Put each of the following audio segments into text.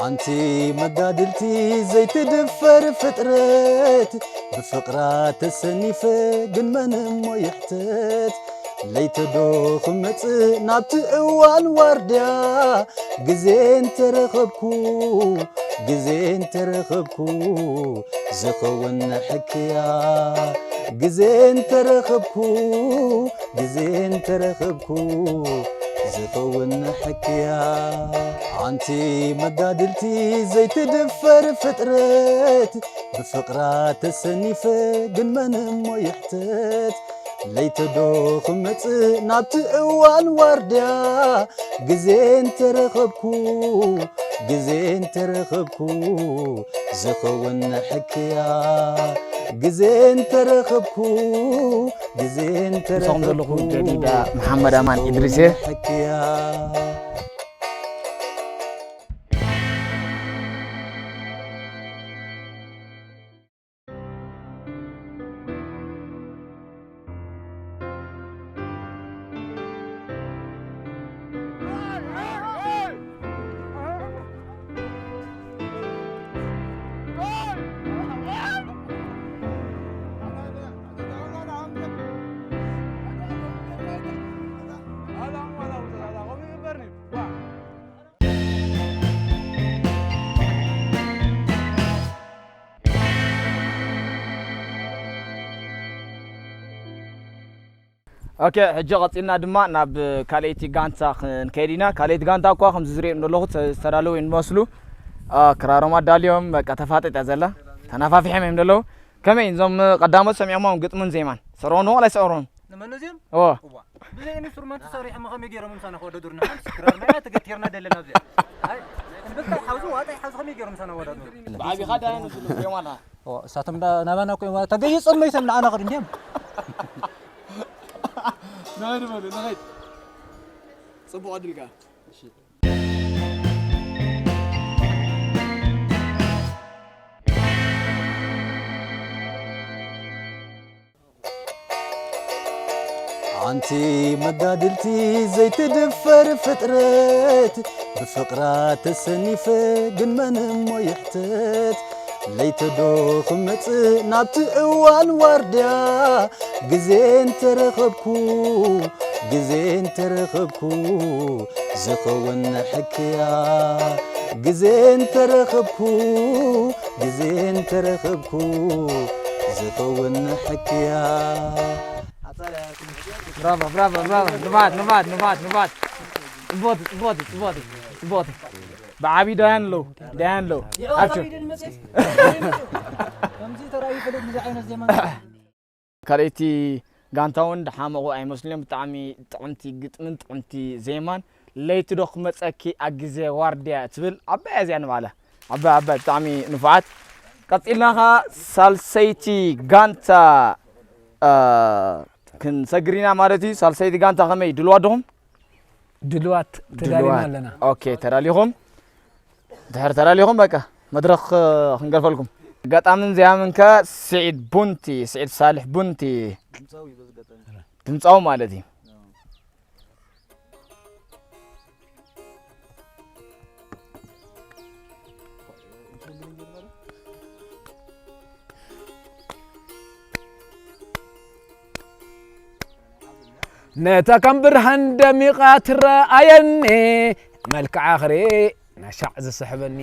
ኣንቲ መጋድልቲ ዘይትድፈር ፍጥረት፣ ብፍቕራ ተሰኒፈ ግን መን እሞ ይሕተት? ለይትዶ ክመጽእ ናብቲ እዋን ዋርድያ፣ ግዜ እንተረኸብኩ፣ ግዜ እንተረኸብኩ፣ ዝኸውን ሕክያ፣ ግዜ እንተረኸብኩ፣ ግዜ እንተረኸብኩ፣ ዝኸውን ሕክያ። ኣንቲ መጋድልቲ ዘይትድፈር ፍጥረት፣ ብፍቕራ ተሰኒፈ ግን መን እሞ ይሕተት? ለይትዶ ክመጽእ ናብቲ እዋን ዋርድያ፣ ግዜ እንተረኸብኩ፣ ግዜ እንተረኸብኩ፣ ዝኸውን ሕክያ፣ ግዜ እንተረኸብኩ፣ ግዜ ምሳኹም ዘለኹ እንተረኸብኩ፣ ጀዲዳ መሓመድ ኣማን ዝኸውን ኢድሪስ እየ። ሕክያ። ኦኬ፣ ሕጂ ቀጺልና ድማ ናብ ካልኣይቲ ጋንታ ክንከይድ ኢና። ካልኣይቲ ጋንታ እኳ ከምዚ ዝሪኦም ዘለኹ ተ-፣ ዝተዳለዉ እዮም ዝመስሉ። አ፣ ክራሮም ኣዳልዮም፣ በቃ፣ ተፋጠጥ እያ ዘላ። ተናፋፊሖም እዮም ዘለዉ። ከመይ እዞም ቀዳሞት ሰሚዖሞም ግጥሙን ዜማን? ሰምዕዎም ዶ ዋላ ኣይሰምዕዎምን? ንመን እዚኦም? እዎ። እዋ። ብዘይ ኢንስትሩመንት ሰሪሖም ከመይ ገይሮም ምሳና ክወዳደሩና? ሓንቲ ክራር ማይና ተገቲርና ደለና ኣብዚኣ። ኣይ፣ ብጣዕ ሓውዚ ዋጣይ ሓውዚ ከመይ ገይሮም ምሳና ወዳደሩ? ብዓቢኻ ዳና ንዝሉ ዜማና። እዎ፣ እሳቶም ዳ-፣ ናባና እኮ እዮም ተገይጾም መይቶም ንዓና ክድ እንዲዮም። ንኸይድ በሉ፣ ንኸይድ። ጽቡቕ ዕድል ከኣ። ኣንቲ መጋድልቲ ዘይትድፈር ፍጥረት፣ ብፍቕራ ተሰኒፈ ግን መን እሞ ይሕተት? ለይትዶ ክመጽእ ናብቲ እዋን ዋርድያ፣ ግዜ እንተረኸብኩ፣ ግዜ እንተረኸብኩ፣ ዝኸውን ሕክያ፣ ግዜ እንተረኸብኩ፣ ግዜ እንተረኸብኩ፣ ዝኸውን ሕክያ። ብራቮ፣ ብራቮ፣ ብራቮ። ንፋት፣ ንፋት፣ ንፋት፣ ንፋት። ጽቡቕ፣ ጽቡቕ፣ ጽቡቕ፣ ጽቡቕ። ብዓቢ ዳያን ኣለዉ፣ ዳያን ኣለዉ። ይቕርታ፣ ኣብሽር። ኢደን መጽሔት። ከምዚ ተራእዩ ይፈልጥ፣ እዚ ዓይነት ዜማ። ካልኣይቲ ጋንታ እውን ድሓመቑ ኣይመስሉን እዮም። ብጣዕሚ ጥዕምቲ ግጥምን ጥዕምቲ ዜማን። ለይቲ ዶ ክመጸኪ ኣብ ግዜ ዋርድያ ትብል ዓባይ እያ እዚኣ ንባዕላ። ዓባይ፣ ዓባይ፣ ብጣዕሚ ንፉዓት። ቀጺልና ኸኣ ሳልሰይቲ ጋንታ፣ እ፣ ክንሰግር ኢና ማለት እዩ። ሳልሰይቲ ጋንታ ከመይ፣ ድልዋት ዲኹም? ድልዋት፣ ተዳሊና ድልዋት። ኣለና። ኦኬ፣ ተዳሊኹም? ድሕር ተዳሊኹም፣ በቃ፣ መድረኽ፣ እ፣ ክንገድፈልኩም። ገጣምን ዜማምን ከ ስዒድ ቡንቲ፣ ስዒድ ሳልሕ ቡንቲ። ድምጻዊ ማለት እዩ። ነታ ከም ብርሃን ደሚቓ ትረኣየኒ፣ መልክዓ ክርኢ ናሻዕ ዝስሕበኒ፣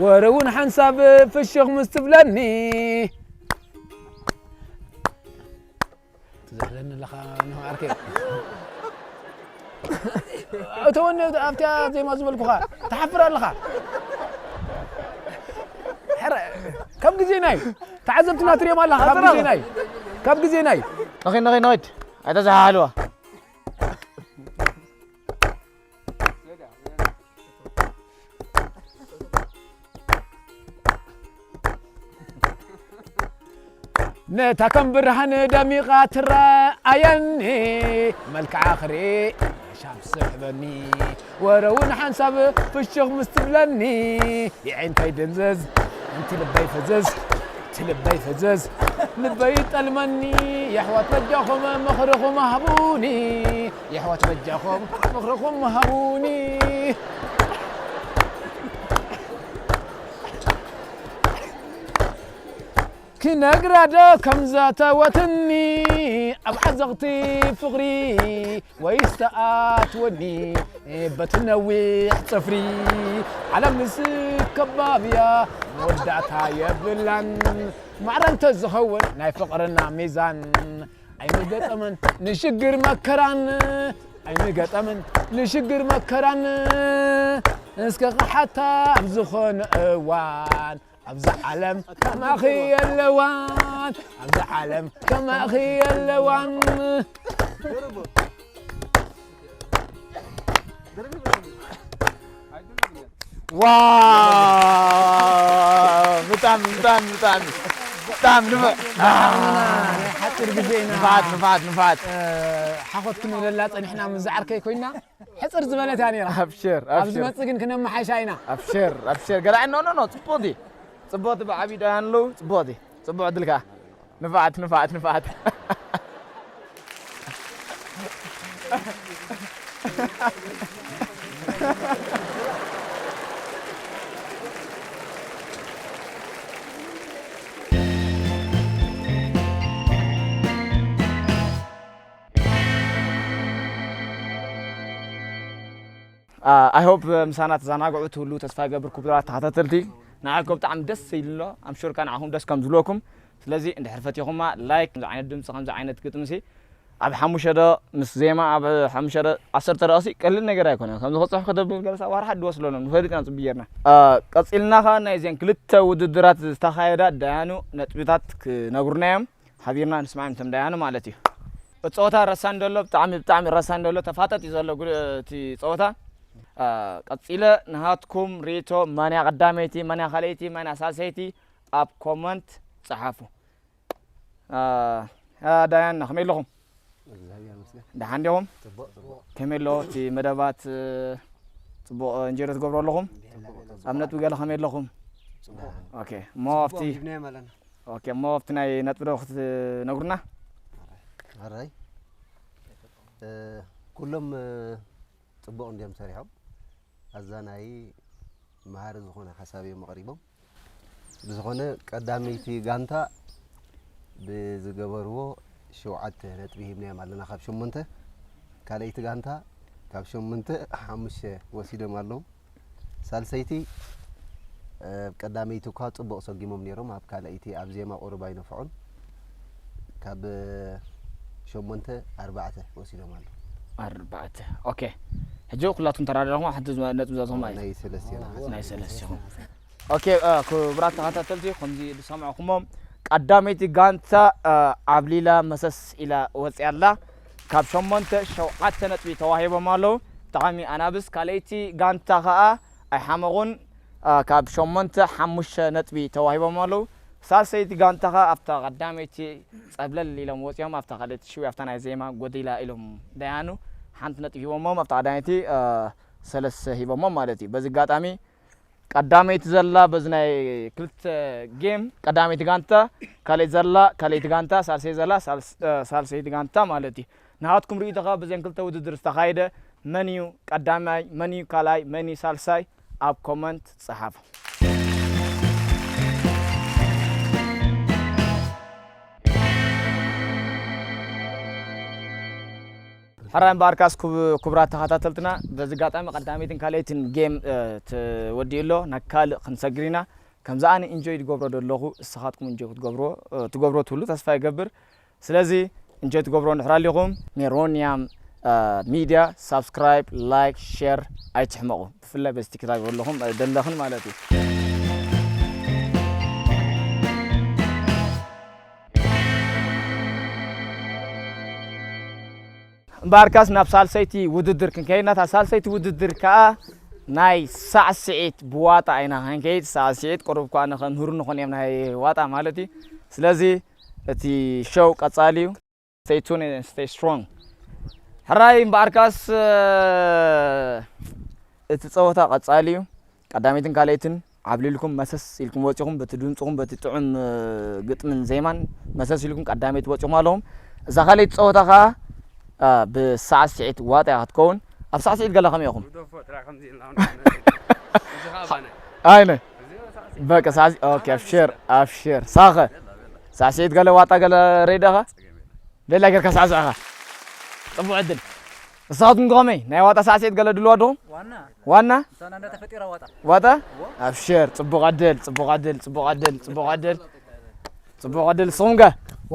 ወረ እውን ሓንሳብ ፍሽኽ ምስ ትብለኒ። ትዘሕለኒ ኣለኻ፣ ኖህ ዓርከይ። እተወኒ ኣብታ ዜማ ዝበልኩኻ፣ ትሓፍር ኣለኻ። ሕረ፣ ካብ ግዜና እዩ። ተዓዘብትና ትሪኦም ኣለኻ፣ ካብ ግዜና እዩ። ካብ ግዜና እዩ። ንኺድ፣ ንኺድ፣ ንኺድ። ኣይተዘሓሕልዋ። ነታ ከም ብርሃን ደሚቓ ትረኣየኒ፣ መልክዓ ክርኢ ሻብ ስሕበኒ፣ ወረ እውን ሓንሳብ ፍሽኽ ምስ ትብለኒ፣ የዒንተይ ድንዝዝ፣ እንቲ ልበይ ፍዝዝ፣ እቲ ልበይ ፍዝዝ፣ ልበይ ይጠልመኒ፣ የሕዋት በጃኹም ምኽርኹም ሃቡኒ። የሕዋት በጃኹም ምኽርኹም ሃቡኒ። ክነግራ ዶ ከም ዘተወትኒ ኣብ ዓዘቕቲ ፍቕሪ ወይስ ተኣትወኒ በቲ ነዊሕ ጽፍሪ? ዓለም ምስ ከባብያ መወዳእታ የብላን። ማዕረ እንተዝኸውን ናይ ፍቕርና ሚዛን ኣይምገጠመን ንሽግር መከራን ኣይምገጠመን ንሽግር መከራን እስከ ክሓታ ኣብ ዝኾነ እዋን ኣብዛ ዓለም ከማኺ የለዋን ኣብዛ ዓለም ከማኺ የለዋን። ዋው ብጣዕሚ ብጣዕሚ ብጣዕሚ ብጣዕሚ ንፍ- ናይ ሓፂር ግዜ ኢና ንፋት ንፋት ንፋት ሓኾት ክንብለላ ፀኒሕና ምስ ዝዓርከይ ኮይና ሕፅር ዝበለት እያ ነይራ። ኣብሽር ኣብ ኣብሽር ዝመፅእ ግን ክነመሓይሻ ኢና። ኣብሽር ኣብሽር ገላዕ ኖ ኖ ኖ ፅቡቅ ዲ ፅቡቅ ዲ ብዓብዩ ዳያን ኣለዉ ፅቡቅ ዲ ፅቡቅ ዕድል ከዓ ንፋት ንፋት ንፋት I hope ምሳና ተዘናግዑ ትህሉ ተስፋ ይገብር ክቡራት ተኸታተልቲ ንዓኩም ብጣዕሚ ደስ ኢሉ ኣሎ I'm sure ከኣ ንዓኹም ደስ ከም ዝብለኩም ስለዚ እንድሕር ፈቲኹማ like ከምዚ ዓይነት ድምፂ ከምዚ ዓይነት ግጥሚ ሲ ኣብ ሓሙሽተ ዶ ምስ ዜማ ኣብ ሓሙሽተ ዶ ዓሰርተ ደቂቕ ቀሊል ነገር ኣይኮነን ከምዚ ክፅሕፍ ክደብል ገለ ሰብ ዋርሓ ድወስዶ ኣሎ ንፈልጥ ኢና ፅቢ ጌርና ቀፂልና ከዓ ናይ እዚን ክልተ ውድድራት ዝተኻየዳ ዳያኑ ነጥብታት ክነግሩና እዮም ሓቢርና ንስማዕ እቶም ዳያኑ ማለት እዩ እቲ ፀወታ ረሳን ደሎ ብጣዕሚ ብጣዕሚ ረሳን ደሎ ተፋጠጥ እዩ ዘሎ እቲ ፀወታ ቀፂለ ንሃትኩም ሪቶ መን እያ ቀዳመይቲ መን እያ ካልኣይቲ መን እያ ሳልሰይቲ ኣብ ኮመንት ፀሓፉ ዳያና ከመይ ኣለኹም እግዚኣብሔር ይመስገን ደሓን ዲኹም ጽቡቅ ጽቡቅ ከመይ ኣሎ እቲ መደባት ጽቡቕ እንጀሮ ትገብሩ ኣለኹም ኣብ ነጥቢ ገለ ከመይ ኣለኹም ኦኬ እሞ ኣብቲ ሂብናዮም ኣለና ኦኬ እሞ ኣብቲ ናይ ነጥቢ ዶ ክትነግሩና ኣራይ ኩሎም ጽቡቕ እንዲዮም ሰሪሖም ኣዛ ናይ መሃሪ ዝኾነ ሓሳብ እዮም ኣቕሪቦም ብዝኾነ ቀዳመይቲ ጋንታ ብዝገበርዎ ሸውዓተ ነጥቢ ሂብናዮም ኣለና ካብ ሸሞንተ ካልኣይቲ ጋንታ ካብ ሸሞንተ ሓሙሽተ ወሲዶም ኣለዉ ሳልሰይቲ ቀዳመይቲ እኳ ፅቡቕ ሰጊሞም ነይሮም ኣብ ካልኣይቲ ኣብ ዜማ ቁሩብ ኣይነፍዑን ካብ ሸሞንተ ኣርባዕተ ወሲዶም ኣለዉ ኣርባዕተ ኦኬ ሕጂ ኩላትኩም ተራዳኹም ሓንቲ ነጥቢ ዘትኹም ማለት ናይ ሰለስቴና ሓሳብ ናይ ሰለስቲኹም ኦኬ ክቡራት ተኸታተልቲ ከምዚ ዝሰማዕኩሞም ቀዳመይቲ ጋንታ ዓብሊላ መሰስ ኢላ ወፂኣ ኣላ ካብ ሸሞንተ ሸውዓተ ነጥቢ ተዋሂቦም ኣለዉ ብጣዕሚ ኣናብስ ካልኣይቲ ጋንታ ከዓ ኣይሓመቑን ካብ ሸሞንተ ሓሙሽተ ነጥቢ ተዋሂቦም ኣለዉ ሳልሰይቲ ጋንታ ከዓ ኣብታ ቀዳመይቲ ፀብለል ኢሎም ወፂኦም ኣብታ ካልኣይቲ ሽዊ ኣብታ ናይ ዜማ ጎዲላ ኢሎም ደያኑ ሓንቲ ነጥቢ ሂቦሞም ኣብታ ቀዳመይቲ ሰለስተ ሂቦሞም ማለት እዩ በዚ ኣጋጣሚ ቀዳመይቲ ዘላ በዚ ናይ ክልተ ጌም ቀዳመይቲ ጋንታ ካልኣይቲ ዘላ ካልኣይቲ ጋንታ ሳልሰይቲ ዘላ ሳልሰይቲ ጋንታ ማለት እዩ ንሃትኩም ርእይቶ ከ በዘን ክልተ ውድድር ዝተኻየደ መን እዩ ቀዳማይ መን እዩ ካልኣይ መን እዩ ሳልሳይ ኣብ ኮመንት ጸሓፉ ሕራይ እምበኣርካስ ክቡራት ተኸታተልትና በዚ ኣጋጣሚ ቀዳመይትን ካልኣይትን ጌም ተወዲኡ ኣሎ ናብ ካልእ ክንሰግር ኢና ከምዚ ኣነ ኢንጆይ ዝገብሮ ዘለኹ እስኻትኩም ኢንጆይ ክትገብሮ ትገብሮ ትብሉ ተስፋ ይገብር ስለዚ እንጆይ ትገብሮ እንድሕር ኣሊኹም ሜሮንያም ሚድያ ሳብስክራይብ ላይክ ሸር ኣይትሕመቑ ብፍላይ በዚ ቲክታክ ዘለኹም ዘለኽን ማለት እዩ እምበኣርካስ ናብ ሳልሰይቲ ውድድር ክንከይድ ናታ ሳልሰይቲ ውድድር ከዓ ናይ ሳዕስዒት ብዋጣ ኢና ክንከይድ ሳዕስዒት ቅሩብ ከዓ ንኸምህሩ ንኾን እዮም ናይ ዋጣ ማለት እዩ ስለዚ እቲ ሸው ቀፃሊ እዩ stay tuned and stay strong ሕራይ እምበኣርካስ እቲ ፀወታ ቀፃሊ እዩ ቀዳመይትን ካልኣይትን ዓብሊልኩም መሰስ ኢልኩም ወፂኹም በቲ ድምፅኹም በቲ ጥዑም ግጥምን ዜማን መሰስ ኢልኩም ቀዳመይቲ ወፂኹም ኣለኹም እዛ ካልኣይቲ ፀወታ ከዓ ብሳዕስዒት ዋጣ እያ ክትከውን ኣብ ሳዕስዒት ገለ ከመይ ኢኹም ኣይነ በቃ ሳዕስዒት ኣብሽር ኣብሽር ሳኸ ሳዕስዒት ገለ ዋጣ ገለ ሬዳኻ? ደላ ጌርካ ሳዕስዕኻ። ጽቡቕ ዕድል። ንስኻትኩም ከመይ? ናይ ዋጣ ሳዕስዒት ገለ ድልዋ ዶ? ዋና። ዋና? ምሳና እንዳ ተፈጢራ ዋጣ። ዋጣ? እዎ። ኣብሽር፣ ጽቡቕ ዕድል፣ ጽቡቕ ዕድል፣ ጽቡቕ ዕድል፣ ጽቡቕ ዕድል። ጽቡቕ ዕድል። ንስኹም ከ?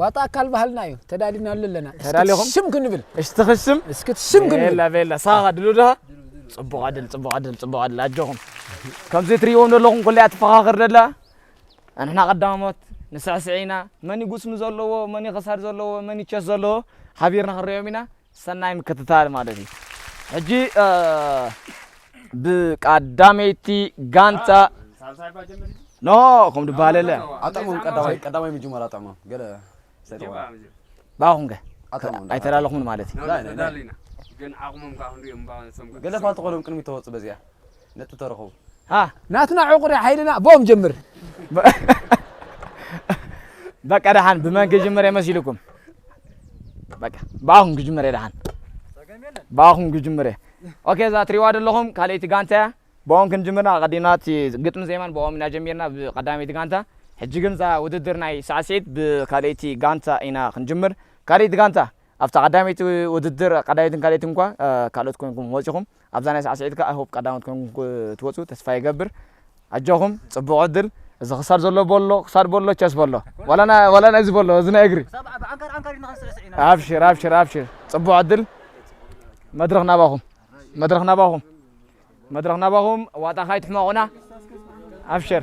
ዋጣ ኣካል ባህልና እዩ። ተዳሊና ኣሎ ኣለና። እስኪ ተዳሊኹም? ትሽም ክንብል። እስቲ ትኽሽም? እስኪ ትሽም ክንብል። ቤላ፣ ቤላ። ሳኻ ድሉ ዳ? ጽቡቕ ዕድል፣ ጽቡቕ ዕድል፣ ጽቡቕ ዕድል። ኣጆኹም። ከምዚ ትርእይዎም ዘለኹም ኩለያ ትፈኻኸር ደላ። ኣንሕና ቀዳሞት ንስዕስዕ ኢና። መን እዩ ጉስሚ ዘለዎ፣ መን እዩ ክሳድ ዘለዎ፣ መን እዩ ቸስ ዘለዎ ሓቢርና ክንሪኦም ኢና። ሰናይ ምክትታል ማለት እዩ። ሕጂ፣ እ፣ ብቀዳመይቲ ጋንታ ኖ፣ ከም ድበሃለለ። ኣጠዕሞም ቀዳማይ፣ ቀዳማይ ምጅማር ኣጠዕሞም። ገለ ሰይተዋል። ባኹም ከ? ኣጠዕሞም። ኣይተላለኹምን ማለት እዩ። ናይ፣ ናይ፣ ናይ። ተዳሊና። ግን ዓቕሞም ከኣ ክንሪኦም እምባ፣ እሶም ገለ ፋልቲ ቆሎም ቅድሚት ተወጽእ በዚኣ። ነጥቢ ተረኸቡ። ሃ። ናትና ዕቑሪ ሓይልና ቦም ጀምር። በ-፣ በቃ ደሓን ብመን ክጅምር እየ መሲልኩም? በቃ ብኣኹም ክጅምር እየ ደሓን። ብኣኹም ክጅምር እየ። ኦኬ፣ እዛ ትሪእዋ ዘለኹም ካልኣይቲ ጋንታ እያ። ብኦም ክንጅምር ኢና። ኣቐዲምና እቲ ግጥሚ ዜማን ብኦም ኢና ጀሚርና ብቐዳመይቲ ጋንታ። ሕጂ ግን እዛ ውድድር ናይ ሳዕስዒት ብካልኣይቲ ጋንታ ኢና ክንጅምር። ካልኣይቲ ጋንታ ኣብታ ቀዳመይቲ ውድድር ቀዳመይትን ካልኣይትን እኳ፣ እ፣ ካልኦት ኮይንኩም ወጺኹም። ኣብዛ ናይ ሳዕስዒት ከኣ፣ I hope ቀዳሞት ኮይንኩም ክትወጹ ተስፋ ይገብር። ኣጆኹም፣ ጽቡቕ ዕድል። እዚ ክሳድ ዘሎ በሎ፣ ክሳድ በሎ፣ ቸስ በሎ። ዋላ ና-፣ ዋላ ናይዚ በሎ፣ እዚ ናይ እግሪ። ክሳብ ብዓንካር፣ ዓንካር ኢልና ክንስዕስዕ ኢና። ኣብሽር፣ ኣብሽር፣ ኣብሽር። ጽቡቕ ዕድል። መድረኽ ናባኹም። መድረኽ ናባኹም። መድረኽ ናባኹም። ዋጣ ካይትሕመቑና። ኣብሽር።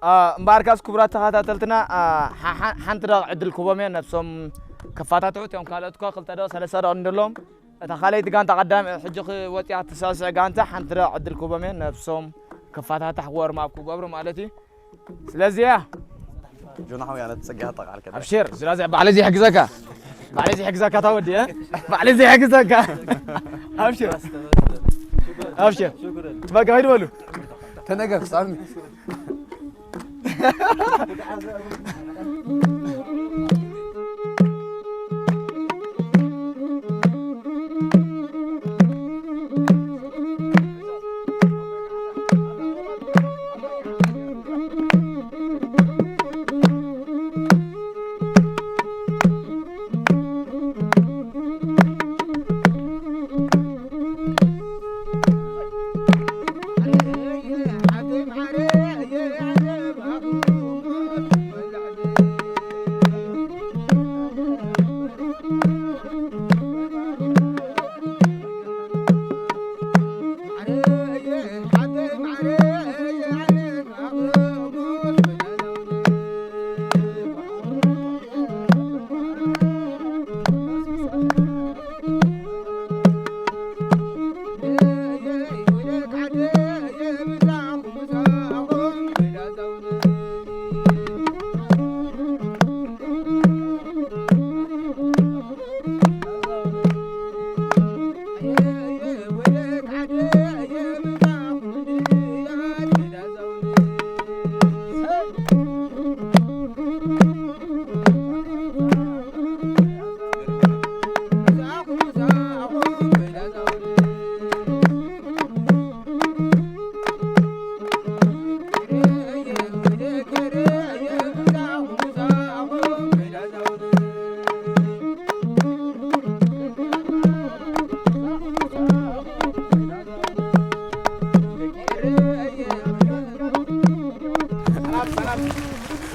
አ፣ እምበኣርካስ ክቡራት ተኸታተልትና፣ አ፣ ሓ-፣ ሓ-፣ ሓንቲ ደቂቕ ዕድል ክቦም እየ፣ ነብሶም ከፈታትሑ። እቶም ካልኦት እኳ ክልተ ደቂቕ፣ ሰለስተ ደቂቕ እንደለዎም፣ እታ ካልኣይቲ ጋንታ ቀዳም-፣ ሕጂ ክወጽኣ ትሳስዕ ጋንታ ሓንቲ ደቂቕ ዕድል ክቦም እየ፣ ነብሶም ከፈታትሕ፣ ወርም ኣፕ ክገብሩ ማለት እዩ። ስለዚ እያ። ጆና ሓወይ፣ ኣነ ተጸጊኻ ጠቃልከ። ኣብሽር፣ ስለዚ ባዕለይ ዘይሕግዘካ። ባዕለይ ዘይሕግዘካ፣ እታ ወዲ፣ እ? ባዕለይ ዘይሕግዘካ። ኣብሽር። ኣብሽር። በቃ፣ ሂድ በሉ። ተነገፍ፣ ሳሚ።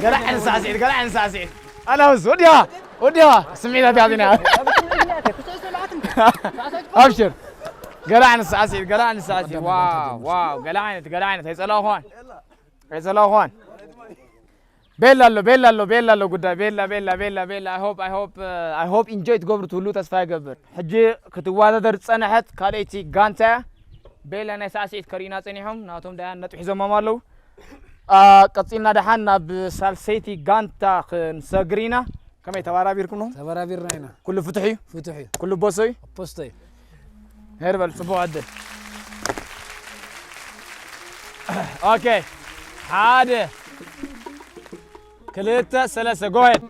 ገለ ዓይነት ሳዕስዒት፣ ገለ ዓይነት ሳዕስዒት። ኣላውስ፣ ወዲያ፣ ወዲያ፣ ስምዒት ኣትያትና። ኣብሽር። ገለ ዓይነት ሳዕስዒት፣ ገለ ዓይነት ሳዕስዒት። ዋው፣ ዋው፣ ገለ ዓይነት፣ ገለ ዓይነት፣ ኣይጸላእኹዋን። ኣይጸላእኹዋን። ቤላ ኣሎ፣ ቤላ ኣሎ፣ ቤላ ኣሎ ጉዳይ። ቤላ፣ ቤላ፣ ቤላ፣ ቤላ። I hope፣ I hope፣ uh, I hope ኢንጆይ ትገብሩ ትህሉ ተስፋ ይገብር። ሕጂ ክትወዳደር ዝጸንሐት ካልኣይቲ ጋንታ እያ። ቤላ ናይ ሳዕስዒት ከርእዩና ጸኒሖም፣ ናቶም ዳያን ነጥቢ ሒዞሞም ኣለዉ። አ፣ ቀጺልና ደሓን ናብ ሳልሰይቲ ጋንታ ክንሰግር ኢና። ከመይ ተባራቢርኩም ኣለኹም? ተባራቢርና ኢና። ኩሉ ፍቱሕ እዩ? ፍቱሕ እዩ። ኩሉ ቦሶ እዩ? ኣፖስቶ እዩ። ሄር በል፣ ጽቡቕ ዕድል። ኦኬ። ሓደ፣ ክልተ፣ ሰለስተ፣ ጎ ሄድ።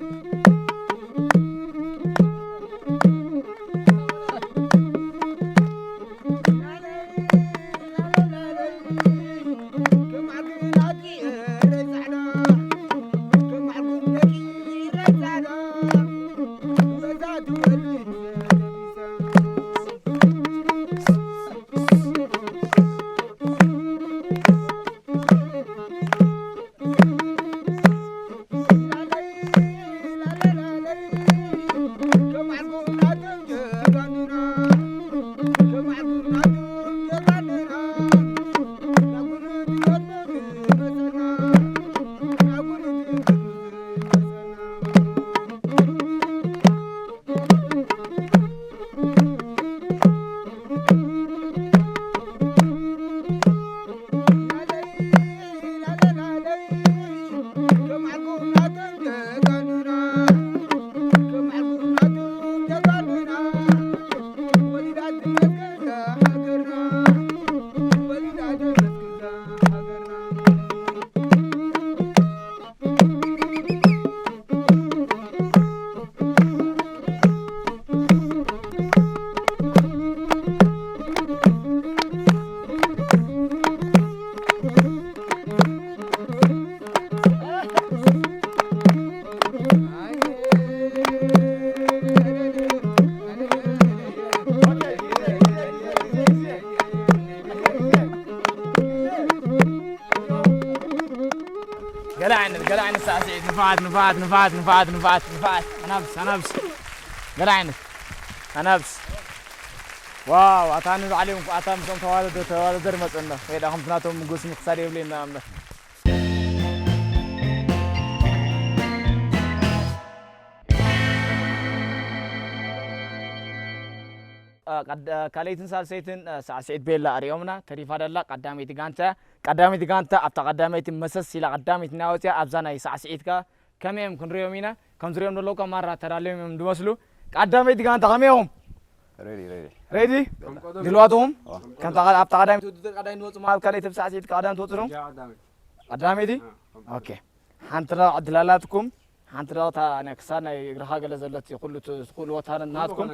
ገለ ዓይነት ገለ ዓይነት ሳዕስዒት ንፋት ንፋት ንፋት ንፋት ንፋት ንፋት ኣናብስ ኣናብስ ገለ ዓይነት ኣናብስ ዋው ኣታ ንባዕሎም ኣታ ምስኦም ተዋደደ ተዋደደር መፀና ወይ ዳ ከምቲ ናቶም ምጎስ ምክሳድ የብለና እምበር ካልኣይትን ሳልሰይትን ሳዕስዒት ቤላ ኣሪኦምና ተሪፋ ደላ ቀዳመይቲ ጋንታ ቀዳመይቲ ጋንታ ኣብታ ቀዳመይቲ መሰስ ኢላ ቀዳመይቲ እናወፅያ ኣብዛ ናይ ሳዕስዒትካ ከመይ እዮም ክንሪኦም ኢና ከም ዝሪኦም ዘለውካ ማራ ተዳለዮም እዮም ዝመስሉ ቀዳመይቲ ጋንታ ከመይ እዮም ሬዲ ድልዋትኹም ከምታ ኣብታ ቀዳመይቲ ውድድር ቀዳይ ንወፁ ማለት ካልኣይቲ ሳዕስዒት ቀዳም ትወፅኹም ቀዳመይቲ ሓንቲ ዕድል ኣላትኩም ሓንቲ ደቕታ ናይ ክሳድ ናይ እግርኻ ገለ ዘለቲ ኩሉ ትኽእልዎ ታለንት ናትኩም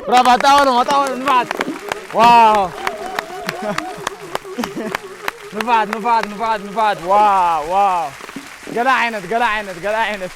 ብራባ ኣጣወሎም ኣጣወሎም ንፋት ዋው ንፋት ንፋት ንፋት ንፋት ዋው ዋው ገለ ዓይነት ገለ ዓይነት ገለ ዓይነት